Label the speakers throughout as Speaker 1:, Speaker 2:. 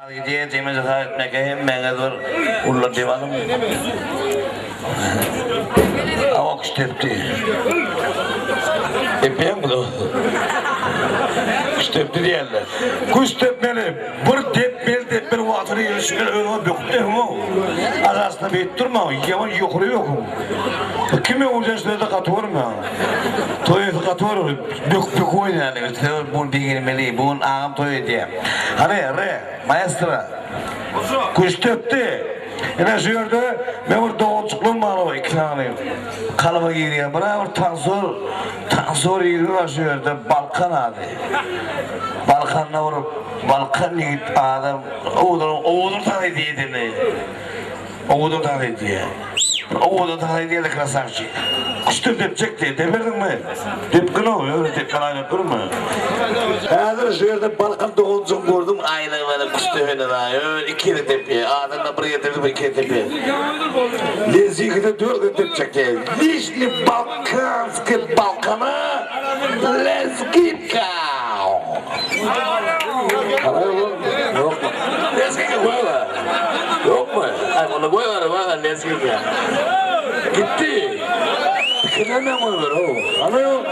Speaker 1: Gidýän jemece sag etmeke hemmäňiz bir ulla dem alyň. Awa kuş tepdi. Depýäňmi dost? Kuş tepdi diýerler. Kuş tepmeli. Bir depmeli depmeli wagtyny ýetişmeli özüňe böküp depiň-ow. Arasynda beýdip durmaň, ýaman ýokary böküň. Kim öwürden şu ýerde gaty görmäň. Toý ýesi gaty görür. Böküp böküp oýnaýarlar. Sebäbi bu gün begenmeli. Bu gün agam toý edýär. Hany, re, maestro. Küştdepdi. Ine şu ýerde men bir doganjyklarym bar iki sany. Kalyba girýän. Bir bir tansor, tansor ýigidi bar şu ýerde. Balkan ady. Balkanda bir Balkan ýigit adam owadan owadan tans edýär indi. Owadan tans edýär. Owadan tans edýär krasawçik. Küştdep depjek diýýär. Deperdiňmi? Depgin-ow, ýöne depmän aýlanyp durma. Häzir şu ýerde Balkan doganjygymy gördüm, aýlanyp küştdepene zaýa. Ýöne iki ýere depýär. Adamlar bir ýere depse, bu iki ýere depýär. Lezgikede dört gezek depjek diýýär. Lişni balkanskiý Balkana lezgika. Ýokmy? Lezgika goýber. Ýokmy? Aý, onda goýber, goýber lezgika. Gitdi. Pikirlenmän goýber, ow. Hany ýok.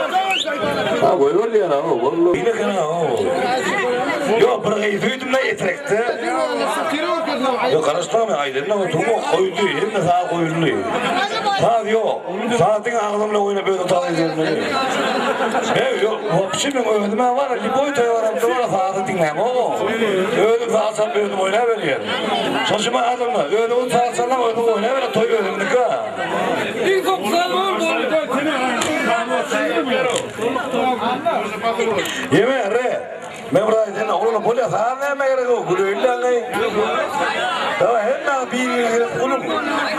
Speaker 1: Ha, goýber diýýär, ow. Boldy. Beýle eken-ow. Ýok, bir gyz söýdüm-de Etrekde. Ýok, garaşma, men aýdanda oturma, goýdy, hemme saz goýuldy. Saz ýok. Saz diňe agzym bilen oýnap özüň saz edibermeli. Men ýok, wapşe men özüm-ä bar, lýuboý toýa baramda bar, sazy diňlämok. Özüm saz çalyp özüm oýnaberýän. Şonuň üçin men adamlar, özüňiz saz çalsaň özüň oýnaber, toý özüňiňki.
Speaker 2: Iň soňky saz boldy.
Speaker 1: Ýeme, re. Men bir aýdaýyn, oglana bolýa, saňa näme gerek o, güleýin-däňi. Dawa hemmäňiz bir-biriňe seredip gülüň.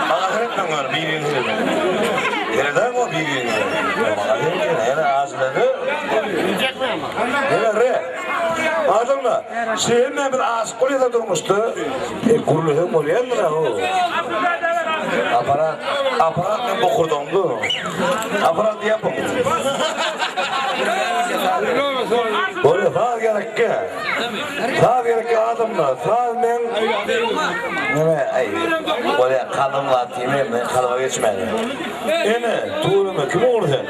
Speaker 1: Maňa seretmäň ýöne, bir-biriňe serediň. Seredäň o bir-biriňize. Maňa seretýän, ýene ajylady. Ýene re. Adamlar, şu hemmämiz aşyk bolýas-a durmuşda. E, gürleseň bolýandyr-a o. Aparat, aparat men bokurdagymda. Aparat ýapyň. Bolýa saz gerekkä. Saz gerekkä adamlar. Saz men Neme aý. Bolýa kalbym bar diýme men kalba geçmäni. Ene, tüweleme kim ogly sen?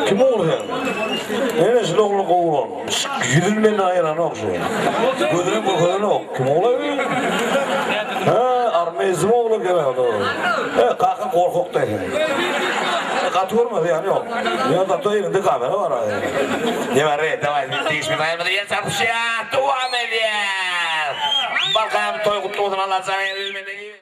Speaker 1: Kim ogly sen? Ene şul ogly gowy bolan. Ýüzüni menden aýyranok şu. Gözüne görkezenok. Kim ogly? Hä, armeýzim ogly gerek o. He, kaka gorkak da eken. Gaty görme, zyýany ýok. Ýöne zato elinde kamera bar. Neme re, daway, degişme daýymyzy el çarpyşýar, dowam edýär. Balkan toý gutly bolsun, Allajan elmende.